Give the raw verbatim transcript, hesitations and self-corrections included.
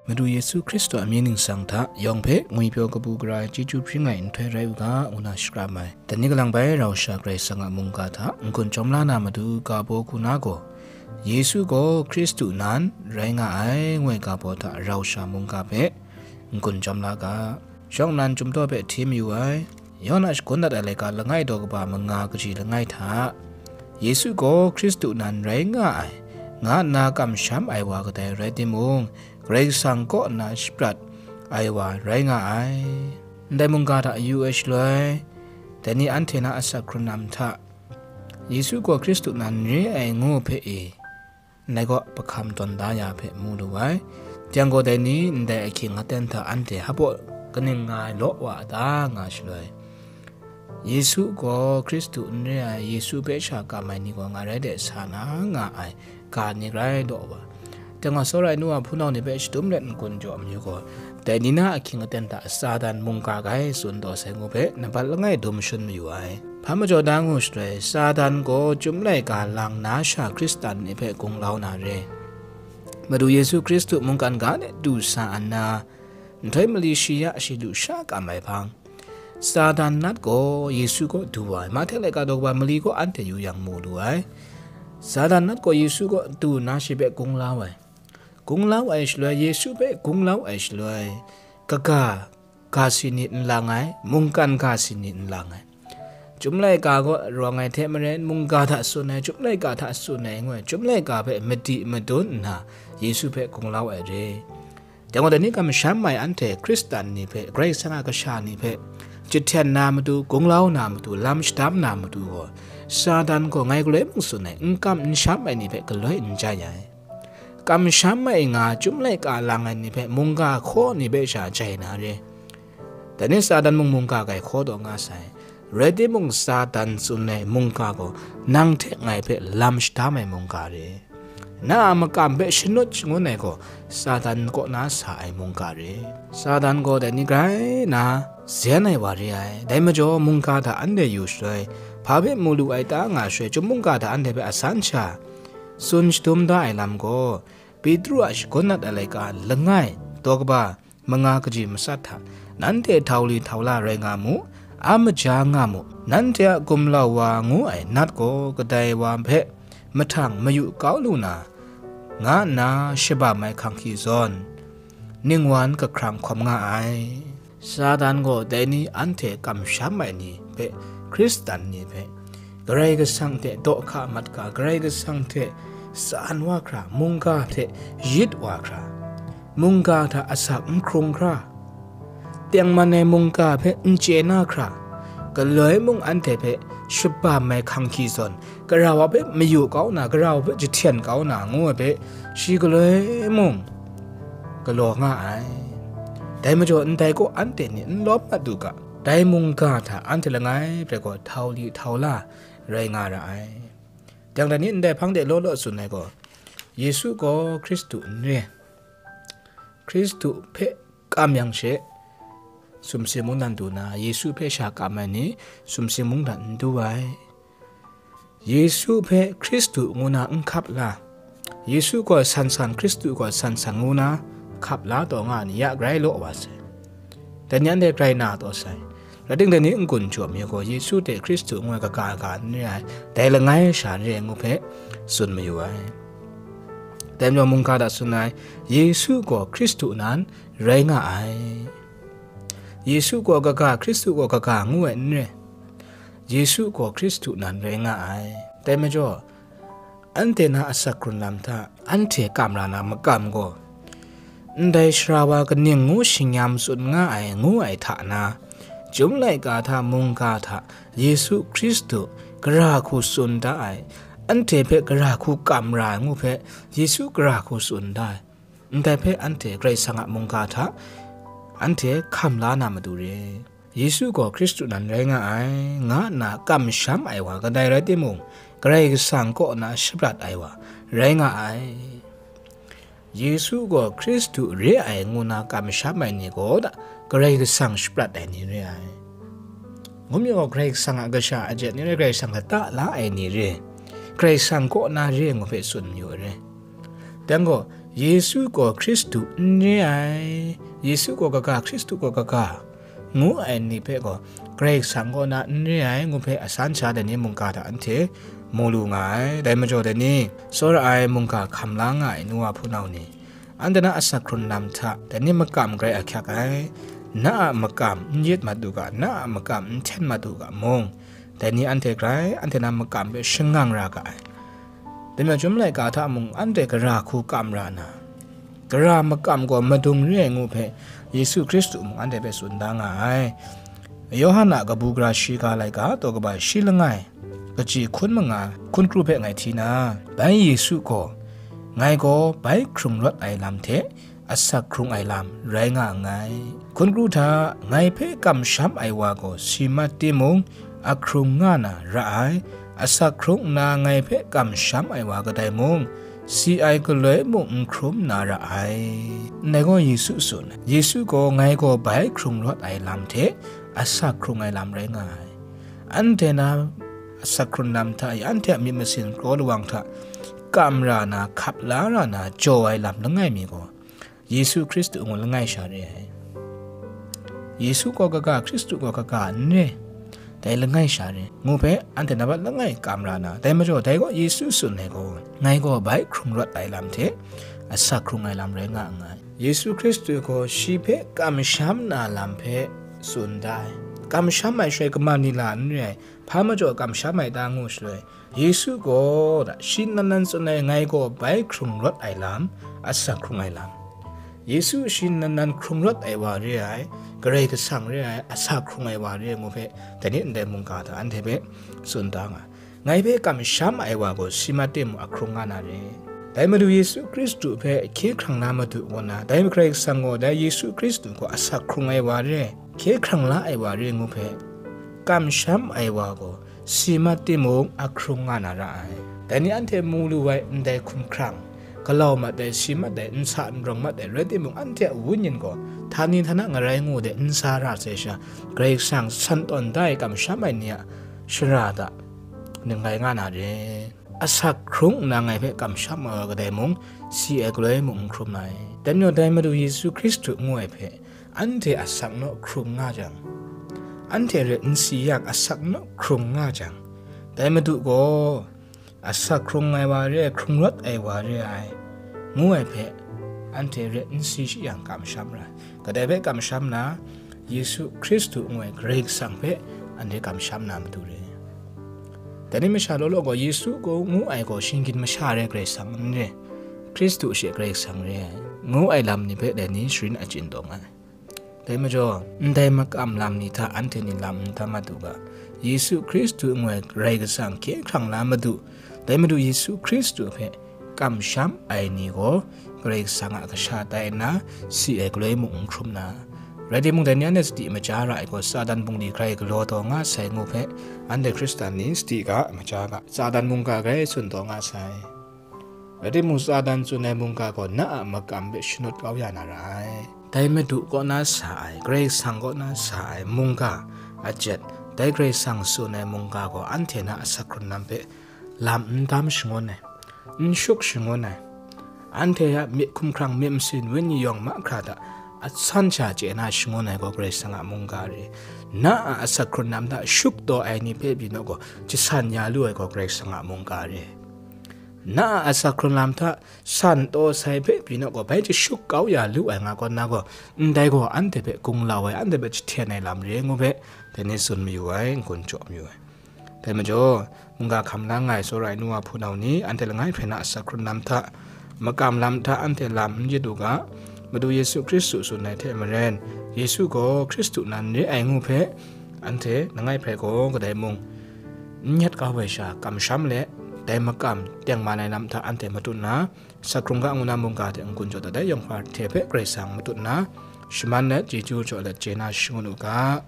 Madu Yesu Hkristu a mying ningsang hta yawng hpe ngwipyaw kabu gara ai chyeju hpring ai nhtoi rai u ga, ngu na shakram ai. Dai ni kalang bai rau sha Karai Kasang a mungga hta n-gun chyawm la na matu ga baw hku na gaw, Yesu gaw Hkristu nan rai nga ai, ngu ai ga baw hta rau sha mungga hpe n-gun chyawm la ga. Shawng nnan chyum daw hpe hti mayu ai, Yawhan a shagun dat ai laika langai daw kaba manga kaji langai hta, Yesu gaw Hkristu nan rai nga ai, nga nna kamsham ai wa kadai rai timung, Karai Kasang kaw nna shaprat ai wa rai nga ai. Ndai mungga hta yu ai shaloi, dai ni anhte na asak hkrun lam hta, Yesu gaw Hkristu nan re ai ngu hpe e, ndai kaw pahkam tawn da ya hpe mu lu ai. Yang gaw dai ni ndai ahkying aten hta anhte hpaw kaning nga ai law wa a ta nga shaloi, Yesu gaw Hkristu n re ai, Yesu hpe sha kam ai ni gaw nga rai de sa na nga ai ga ni rai law wa. Yang gaw, tsawra ai nu wa hpunau ni hpe shadum let n-gun jaw mayu gaw, dai ni na ahkying aten hta Satan mungga gai tsun taw sai ngu hpe nampat langai dum shun mayu ai. Hpa majaw da ngu shaloi, Satan gaw chyum laika lang na sha Hkristan ni hpe gunglau na re. Madu Yesu Hkristu mungkan ga de du sa nna, nhtoi mali shi ya shi lu sha kam ai hpang, Satan nat gaw Yesu kaw du wa ai. Mahte laika daw kaba mali gaw anhte yu yang mu lu ai. Satan nat gaw Yesu kaw du nna shi hpe gunglau ai. Gunglau ai shaloi, Yesu hpe gunglau ai shaloi, kaga ga si ni n lang ai, mungkan ga si ni n lang ai. Chyum laika gaw rawng ai hte maren, mungga hta tsun ai, chyum laika hta tsun ai, ngu ai, chyum laika hpe madi madun nna, Yesu hpe gunglau ai re. Dai gaw, dai ni kamsham ai anhte Hkristan ni hpe, Karai Kasang a kasha ni hpe, jahten na matu, gunglau na matu, lam shadam na matu gaw, Satan gaw ngai galoi mung tsun ai, n kam n sham ai ni hpe galoi n jai ai. Kamsham ai nga, chyum laika lang ai ni hpe, mungga hkaw ni hpe sha jai na re. Dai ni Satan mung mungga gai hkaw taw nga sai. Rai timung, Satan tsun ai mungga gaw nang hte ngai hpe lam shadam ai mungga re. Na a makam hpe shanut shangun ai gaw Satan kaw na sa ai mungga re. Satan gaw dai ni grai na zen ai wa re ai. Dai majaw, mungga hta anhte yu shaloi, hpa hpe mu lu ai ta nga shaloi, chyum mungga hta anhte hpe asan sha tsun shadum da ai lam gaw, Petru a shagun nat ai laika langai daw kaba manga kaji matsat hta, nanhte htau li htau la rai nga mu, a maja nga mu, nanhte a gumlau wa ngu ai nat gaw kadai wa hpe mahtang mayu kau lu na, nga nna shabam ai hkang hki zawn, ningwan kahkrang hkawm nga ai. Satan gaw dai ni anhte kamsham ai ni hpe, Hkristan ni hpe, Karai Kasang hte daw hka mat ga, Karai Kasang hte tsan wa hkra, mungga hte yit wa hkra, mungga hta asak n hkrung hkra, tengman ai mungga hpe n chye na hkra, galoi mung anhte hpe shabam ai hkang hki zawn, gara wa hpe mayu kau na, gara wa hpe jahten kau na, ngu ai hpe shi galoi mung galaw nga ai. Dai majaw, ndai gaw anhte ni n lawm mat u ga, dai mungga hta anhte langai hpe gaw htau li htau la rai nga ra ai. Dang dai ni ndai hpang de law law tsun ai gaw, Yesu gaw Hkristu n re, Hkristu hpe kam yang she, sumsing mungdan du na, Yesu hpe sha kam ai ni sumsing mungdan n du ai. Yesu hpe Hkristu ngu na n hkap la, Yesu gaw san san, Hkristu gaw san san ngu na hkap la taw nga ai ni ya grai law wa sai. Dai ni anhte grai na taw sai. Rai timung, dai ni n-gun jaw mi gaw, Yesu hte Hkristu ngu ai kaga ga n re ai, dai langai sha n re ai ngu hpe tsun mayu ai. Dai majaw, mungga hta tsun ai, Yesu gaw Hkristu nan rai nga ai. Yesu gaw kaga, Hkristu gaw kaga ngu ai n re. Yesu gaw Hkristu nan rai nga ai. Dai majaw, anhte na asak hkrun lam hta anhte kam ra na makam gaw, ndai sara wa kaning ngu shingnyam tsun nga ai ngu ai hta na, Chyum laika hta mungga hta Yesu Hkristu gara hku tsun da ai, anhte hpe gara hku kam ra ai ngu hpe Yesu gara hku tsun da ai, ndai hpe anhte Karai Kasang a mungga hta anhte hkam la na matu re. Yesu gaw Hkristu nan rai nga ai, nga nna kamsham ai wa kadai rai timung, Karai Kasang kaw na shaprat ai wa rai nga ai. Yesu gaw Hkristu re ai ngu na kamsham ai ni gaw da, Karai Kasang shaprat ai ni re ai. Ngu mi gaw, Karai Kasang a kasha a jet ni re, Karai Kasang lata la ai ni re, Karai Kasang kaw na re ngu hpe tsun mayu ai re. Dang gaw, Yesu gaw Hkristu n re ai, Yesu gaw kaga, Hkristu gaw kaga, ngu ai ni hpe gaw, Karai Kasang kaw na n re ai ngu hpe asan sha dai ni mungga hta anhte mu lu nga ai. Dai majaw dai ni, tsawra ai mungga hkam la nga ai nu wa hpunau ni, anhte na asak hkrun lam hta dai ni makam grai ahkyak ai, na a makam n yit mat u ga, na a makam n hten mat u ga mung, dai ni anhte grai anhte na makam hpe shangang ra ga ai. Dai majaw, chyum laika hta mung anhte gara hku kam ra na, gara makam gaw madung re ai ngu hpe, Yesu Hkristu mung anhte hpe tsun da nga ai. Yawhan a kabu gara shiga laika, daw kaba shi langai, kaji hkun manga hkun kru hpe ngai hti na, bai Yesu gaw, ngai gaw bai hkrung rawt ai lam hte asak hkrung ai lam rai nga nngai. Hkun kru hta, ngai hpe kamsham ai wa gaw si mat timung, ahkrung nga na ra ai, asak hkrung nna ngai hpe kamsham ai wa kadai mung, si ai galoi mung n hkrum na ra ai. Ndai gaw Yesu tsun, Yesu gaw ngai gaw bai hkrung rawt ai lam hte asak hkrung ai lam rai nga ai. Anhte na asak hkrun lam hta e anhte a myit masin kraw lawang hta kam ra na, hkap la ra na, jaw ai lam langai mi gaw, Yesu Hkristu ngu langai sha re ai. Yesu gaw kaga, Hkristu gaw kaga n re, dai langai sha re, ngu hpe anhte na bat langai kam ra na, dai majaw dai gaw Yesu tsun ai gaw, ngai gaw bai hkrung rawt ai lam hte asak hkrung ai lam rai nga nngai. Yesu Hkristu gaw shi hpe kamsham na lam hpe tsun da ai. Kamsham ai shaloi kaman ni la n re ai, hpa majaw kamsham ai ta ngu shaloi, Yesu gaw da, shi nan nan tsun ai, ngai gaw bai hkrung rawt ai lam, asak hkrung ai lam. Yesu shi nan nan hkrung rawt ai wa re ai, Karai Kasang re ai, asak hkrung ai wa re ai ngu hpe, dai ni ndai mungga hta anhte hpe tsun da nga. Ngai hpe kamsham ai wa gaw si mat timung ahkrung nga na re. Dai Madu Yesu Hkristu hpe hkye hkrang la Madu ngu nna, dai Karai Kasang gaw dai Yesu Hkristu gaw asak hkrung ai wa re, hkye hkrang la ai wa re ngu hpe, kamsham ai wa gaw si mat timung, ahkrung nga na ra ai. Dai ni anhte mu lu ai ndai hkumhkrang, galau mat ai, si mat ai, nsa n rawng mat ai, rai timung, anhte a wunyin gaw htani htana ngarai ngu de n sa ra sai sha, Karai Kasang san tawn da ai kamsham ai ni a shara hta ning rai nga na re. Asak hkrung nna ngai hpe kamsham ai wa kadai mung, si ai galoi mung n hkrum ai. Dai majaw dai Madu Yesu Hkristu ngu ai hpe, anhte asak naw hkrung nga jang, anhte ret n si yang asak naw hkrung nga jang, dai Madu gaw asak hkrung ai wa re ai, hkrung rawt ai wa re ai, ngu ai hpe, anhte ret n si shi yang kamsham ra ai. Kadai hpe kamsham na, Yesu Hkristu ngu ai Karai Kasang hpe anhte kamsham na matu re. Dai ni masha law law gaw, Yesu gaw ngu ai gaw shinggyim masha re, Karai Kasang n re, Hkristu she Karai Kasang re ai, ngu ai lam ni hpe dai ni sharin achyin taw nga ai. Dai majaw, ndai makam lam ni hta anhte ni lam n tam mat u ga, Yesu Hkristu ngu ai Karai Kasang hkye hkrang la Madu, dai Madu Yesu Hkristu hpe kamsham ai ni gaw Karai Kasang a kasha tai nna, si ai galoi mung n hkrum na. Rai timung, dai ni anhte sadi maja ra ai gaw, Satan bungli grai galaw taw nga sai ngu hpe, anhte Hkristan ni sadi ga, maja ga, Satan mungga grai tsun taw nga sai. Rai timung, Satan tsun ai mungga gaw na a makam hpe shanut kau ya na ra ai. Dai Madu kaw na sa ai, Karai Kasang kaw na sa ai mungga, a jet, dai Karai Kasang tsun ai mungga gaw anhte na asak hkrun lam hpe lam n dam shangun ai, n shuk shangun ai, anhte a myit hkumhkrang, myit masin, wenyi yawng mahkra hta a san sha chye na shangun ai gaw Karai Kasang a mungga re. Na a asak hkrun lam hta shuk taw ai ni hpe pyi naw gaw, jasan ya lu ai gaw Karai Kasang a mungga re. Na a asak hkrun lam hta san taw sai hpe pyi naw gaw, bai jashuk kau ya lu ai nga kaw na gaw, ndai gaw anhte hpe gunglau ai, anhte hpe jahten ai lam re ngu hpe, dai ni tsun mayu ai, n-gun jaw mayu ai. Dai majaw, mungga hkam la nga ai tsawra ai nu wa hpunau ni, anhte langai hpe na asak hkrun lam hta, makam lam hta anhte lam n yit u ga, Madu Yesu Hkristu tsun ai hte maren, Yesu gaw Hkristu nan re ai ngu hpe, anhte langai hpe gaw kadai mung n nyet kau ai sha kamsham let, dai makam tengman ai lam hta anhte matut nna, asak hkrung ga ngu na mungga hte n-gun jaw dat ai yawng hpa hte hpe Karai Kasang matut nna, shaman let, chyeju jaw let, chye na shangun u ga.